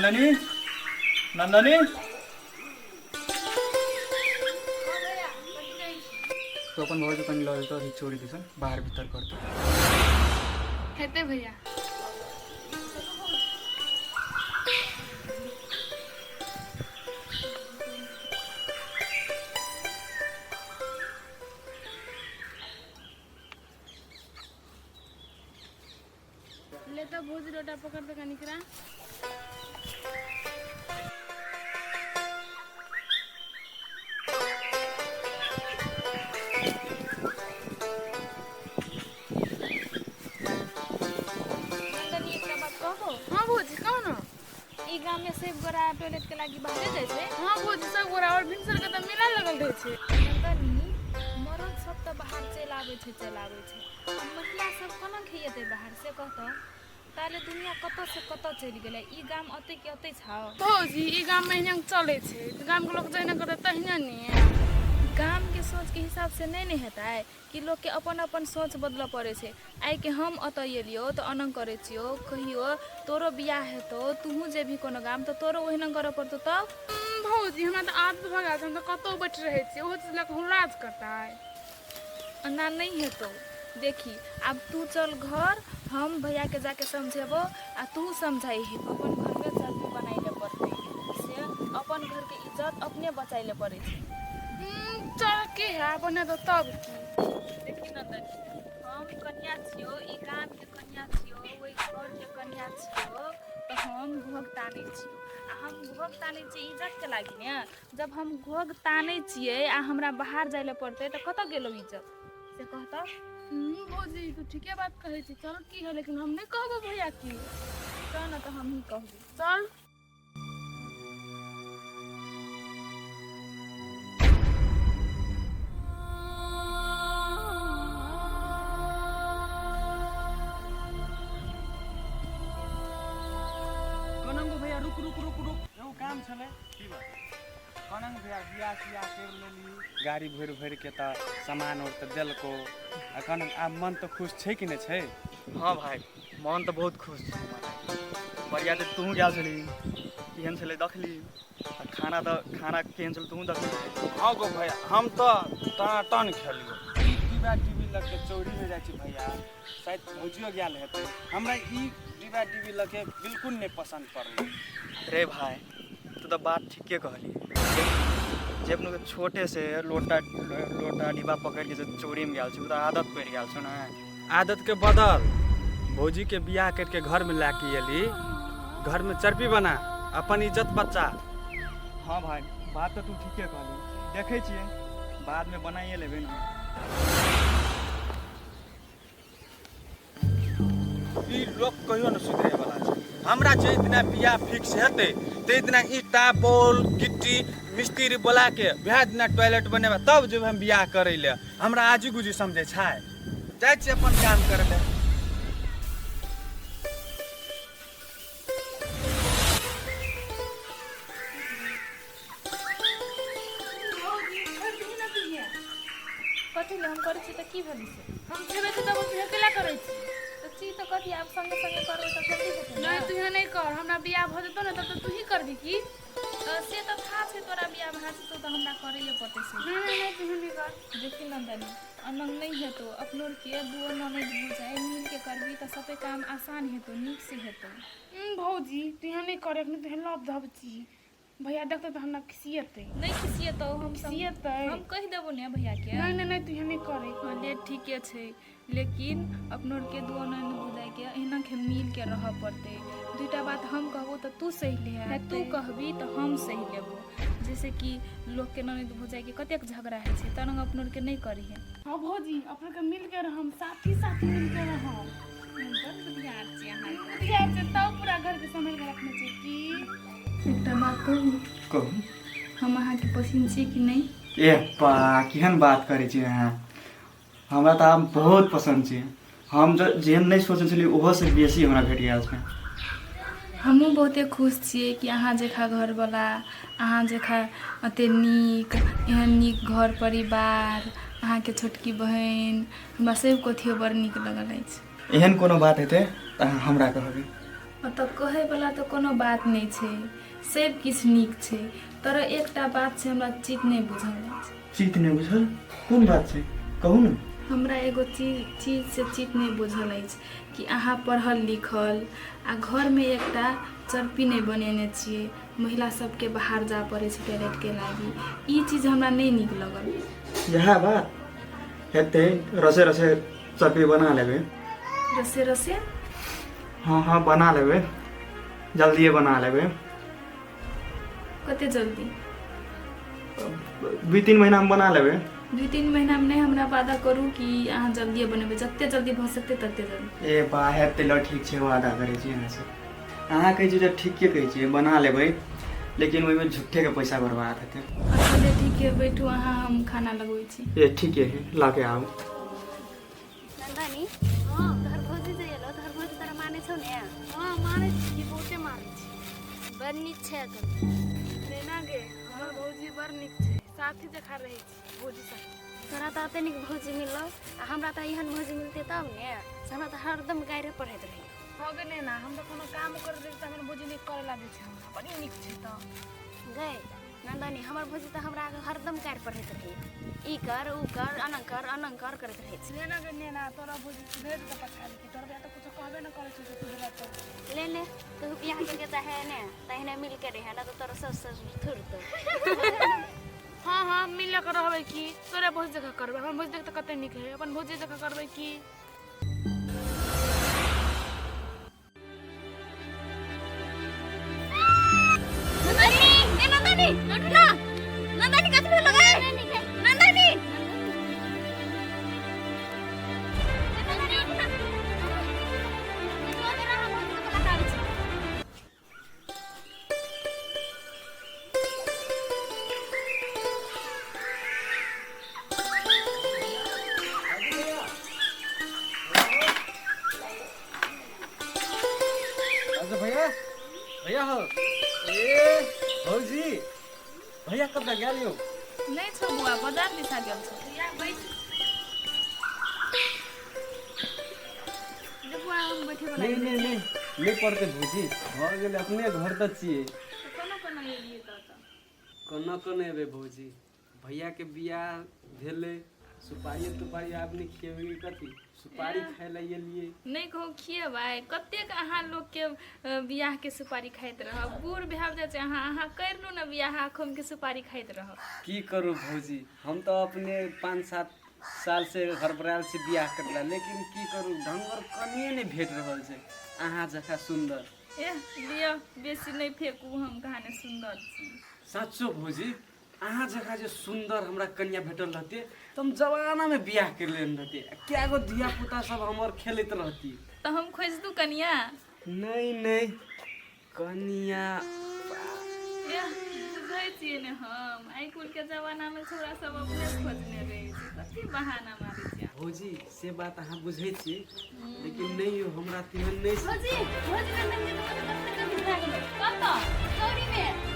नंदनी, नंदनी, तो अपन भौजी कनि लऽ जेतौ अथी चोरी दिसन बाहर भीतर करतौ। हेतै भैया। ले तऽ भौजी लोटा पकड़ तऽ कनिकरा। नंदनी, एकटा बात कहबो? हाँ भौजी, कहू ने। ई गाम में सब गोरा टॉयलेट के लागी बाहरे जाइ छै। हाँ भौजी, सब गोरा और भिनसर के तऽ मेला लगल रहै छै। नंदनी, मरद सब तऽ बाहर चलि आबै छै, चलि आबै छै, आ महिला सब कोना खेतै बाहर से कहतऽ? ताले दुनिया कतऽ से कतऽ चलि गेलै, ई गाम अतै के अतै छौ। भौजी, ई गाम में एहिना चलै छै, गाम के लोक जहिना करतै तहिना ने। गाम के सोच के हिसाब से नहि ने हेतै कि लोकके अपन अपन सोच बदलऽ पड़ै छै। आइके हम एतऽ एलियौ तऽ अनंग करै छियौ, कहियो तोरो बियाह हेतौ, तूहूँ जेबही कोनो गाम तऽ तोरो ओहिना करऽ पड़तौ तब। भौजी, हमरा तऽ आदत भऽ गेल छै, हम तऽ कतहु बैठ रहै छियै, ओहो चीज लऽ कऽ हुर्राज करतै? एना नहि हेतौ। देखी, आब तू चल घर, हम भैयाके जाके समझेबौ आ तू समझाइही। अपन घरमे चर्बी बनाइ पड़तै से अपन घरके इज्जत अपने बचाइ लए पड़ै छै। चल के है बने तो तब की। देखी नंदनी, हम कन्या छियौ, ई गामके कन्या छियौ, ओहि घरके कन्या छियौ, तऽ हम घोघ तानै छियौ आ हम घोघ तानै छियै इज्जतके लागि ने। जब हम घोघ तानै छियै आ हमरा बाहर जाइ लए पड़तै तऽ कतऽ गेलौ इज्जत से कहतऽ? भौजी, तू ठीके बात कहै छी। चल की है, लेकिन हम नहि कहबो भैया की। चल ने तऽ हमही कहबो। चल। कनंग भैया, रुक रुक रुक रुक, एगो काम छलै। की बात कनंग भैया? बियाह तियाह करि लेली, गाड़ी भरि भरि के तऽ सामान और तऽ देलको। अखन आब मन तऽ खुश छै कि नहि छै? हाँ भाइ, मन तऽ बहुत खुश छै हमर। बढ़िया तऽ तूहूँ गेल छली, केहन छलै देखली, आ खाना तऽ खाना केहन छलै तूहूँ देखली। हाँ गो भैया, हम तऽ टनाटन खेलियो। ई डिब्बा डिब्बी लऽ के चौरीमे जाइ छी भैया, शायद भौजियो गेल हेतै। हमरा ई डिब्बा डिब्बी लऽ के बिल्कुल नहि पसन्द पड़लै। रे भाइ, तू तऽ बात ठीके कहली। जे अपनो छोटे से लोटा लोटा डिब्बा पकड़ि के जे चोरीमे गेल छै, ओ तऽ आदत पड़ि गेल छौ ने। आदत के बदल, भौजी के बियाह करके घर में ला के एली, घर में चर्बी बना, अपन इज्जत बचा। हाँ भाई, बात तऽ तू ठीके कहली। देखै छियै, बादमे बनाइए लेबै ने। ई लोक कहियो न सुधरे वाला छै। हमरा जे दिना बियाह फिक्स हेतै ताहि दिना ईटा बॉल गिट्टी मिस्त्री बोला के वएह दिना टॉयलेट बनेबै, तब जेबै हम बियाह करै लए। हमरा आजी गुजी समझै छै? जाइ छियै अपन काम करै लए। कथी ले हम करै छी तऽ की भेलै से? हम छेबै तऽ तब तू अकेला करै छी। तऽ छी तऽ कथी, आब संगे संगे करबै तऽ जल्दी हेतै ने। नहि, तू नहि कर, हमरा बियाह भऽ जेतौ ने तब तऽ तू ही करबी की। तऽ से तऽ था छै, तोरा बियाह भए जेतौ तऽ हमरा करैए पड़तै से। नहि नहि नहि, तू नहि कर। देखी नंदनी, अनंग नहि हेतौ। अपनो के दुओ ननैद भौजाइ मिलके करबी तऽ सबे काम आसान हेतौ, नीक से हेतौ। भौजी, तू यहाँ नहि कर, एखन तू लव धब छी, भैया देखतौ तऽ हमरा खिसियेतै। नहि खिसियेतौ, हम खिसियेतै। हम कहि देबो ने भैया के। नहि नहि नहि, तू यहाँ नहि करे। हाँ ले, ठीके छै, लेकिन अपनो आरके दुओ ननैद भौजाइके एहिना के मिल के रहऽ पड़तै। दुइटा बात हम कहबो तऽ तू सहि ले, तू कहबी तऽ हम सहि लेबो। जैसे कि लोकके ननैद भौजाइके कतेक झगड़ा होइ छै, तहन अपनो आरके नहि करिहे। हाँ भौजी, अपनो के मिल के रहम, साथी साथी मिल के रहम। बड़ बुधियार छी अहाँ। बुधियार छै तब पूरा घर के सम्हारि के रखने छै की। एकटा बात कहू? कहू। हम अहाँके पसिन छी कि नहि? ए बा, केहन बात करै छी अहाँ! हमरा तऽ आम बहुत पसन्द छै। हम जेहन नहि सोचने छलियै, ओहोसँ बेसी हमरा भेट गेल छै। हमहूँ बहुते खुश छियै कि अहाँ जकाँ घरवला, अहाँ जकाँ एतेक नीक, एहन नीक घर परिवार, अहाँके छोटकी बहिन, हमरा सभ कथियो बड़ नीक लगल अछि। एहन कोनो बात हेतै तऽ अहाँ हमरा कहबै। ओतऽ कहैवला तऽ कोनो बात नहि छै, सब किछु नीक छै, तर एकटा बात छै हमरा चित नहि बुझल अछि। चित नहि बुझल? कोन बात छै, कहू ने। हमरा एगो चीज से चित नहि बुझल अछि कि अहाँ पढ़ल लिखल आ घरमे एकटा चरपी नहि बनेने छियै, महिला सबके बाहर जा पड़ै छै टॉयलेटके लागी, ई चीज हमरा नहि नीक लगल। इएह बात हेतै, रसे रसे चरपी बना लेबै। रसे रसे? हँ हँ, बना लेबै, जल्दिए बना लेबै। कते जल्दी? 2-3 महीनामे बना लेबै। 2-3 महीनामे नहि, हमरा वादा करू कि अहाँ जल्दिए बनेबै, जते जल्दी भऽ सकतै तते जल्दी। ए बा, हेतै ल, ठीक छै, वादा करै छी अहाँसँ। अहाँ कहै छी तऽ ठीके कहै छियै, बना लेबै, लेकिन ओहिमे झूठेके पैसा बर्बाद हेतै। अच्छा ठीक है, बैठू अहाँ, हम खाना लगबै छी। ए ठीके है, लऽ के आउ। नंदनी, तोहर भौजी जे एलो, तोहर भौजी तोरा मानै छौ ने? हँ मानै छी, बहुते मानै छी। बड़ नीक छै एकर। नैना गे, हमर भौजी बड़ नीक छै, साथी जकाँ रहै छी भौजी संगे। तोरा तऽ एते नीक भौजी मिललो आ हमरा तऽ एहन भौजी मिलतै तब ने, से हमरा तऽ हरदम गाइरे पढ़ैत रहै। हो गे नैना, हम तऽ कोनो काम करै दै तऽ हमर भौजी नीक करै ला दै छै हमरा, बड़ी नीक छै तऽ। गै नंदनी, हमर भौजी तऽ हमरा आगे हरदम गारि पढ़ैत रहै, ई कर ऊ कर अनंग कर अनंग कर करैत रहै छै। नैना गे नैना, तोरा भौजी सुधरि जेतौ पछाड़ी के, तोरा बियाह तऽ कुछो कहबे नहि करै छौ जे सुधरतौ। ले ले, तू बियाह करके चाहे ने तहिने मिल के रहे, ना तऽ तोरा सास ससुर थुरतौ। हँ हँ, मिल के रहबै की, तोरे भौजी जकाँ करबै, हमर भौजी देख तऽ कते नीक है, अपन भौजी जकाँ करबै की। नंदनी, ए नंदनी, उठ ना। नंदनी कथी भेलो गे? नंदनी, ए नंदनी उठ ना। तोरा हम भौजी के बोला के आबै छी। अच्छा भैया, भैया हो, ए भौजी, भैया कब तक गेल यौ? नहि छौ बुआ, बाजार दिशा गेल छौ। भैया बैठ जे बुआ, हम बैठे वाला। नहीं नहीं नहीं नहीं पड़ते भौजी, भऽ गेलै, अपने घर तऽ छियै। कोना कोना एलियै तऽ? कोना कोना एबै भौजी, भैयाके बियाह भेलै, सुपारी तुपारी आब नहि खिएबै कथी? सुपारी खाय लए एलियै। नहि कहू खिएबै, कतेक अहाँ लोकके बियाहके सुपारी खाइत रहब, बूढ़ भए जाइ छै अहाँ, अहाँ करि लू ने बियाह, अखनके सुपारी खाइत रहब। की करू भौजी, हम तऽ अपने 5-7 साल से हड़बड़ायल छी बियाह करला, लेकिन की करू, ढंगर कनिए नहि भेट रहल छै अहाँ जकाँ सुन्दर। एह लिअ, बेसी नहि फेकू, हम कहाँ ने सुन्दर छी। साँचो भौजी, अहाँ जकाँ जे सुन्दर हमरा कन्या भेटल रहते तऽ हम जमानामे बियाह करि लेने रहते आ कए गो धिया पुता सब हमर खेलैत रहती। तऽ हम खोजि दू कनिया? नहि नहि, कनिया। एह बुझै छियै ने हम, आइ काल्हिके जमानामे छौड़ा सब अपने खोजने रहै छै, कथी बहाना मारै छियै। भौजी से बात अहाँ बुझै छी, लेकिन नहि यौ, हमरा तेहन नहि छै। भौजी, भौजी, नंदन के तऽ कते कते भए गेलै। कतऽ? चौरी में।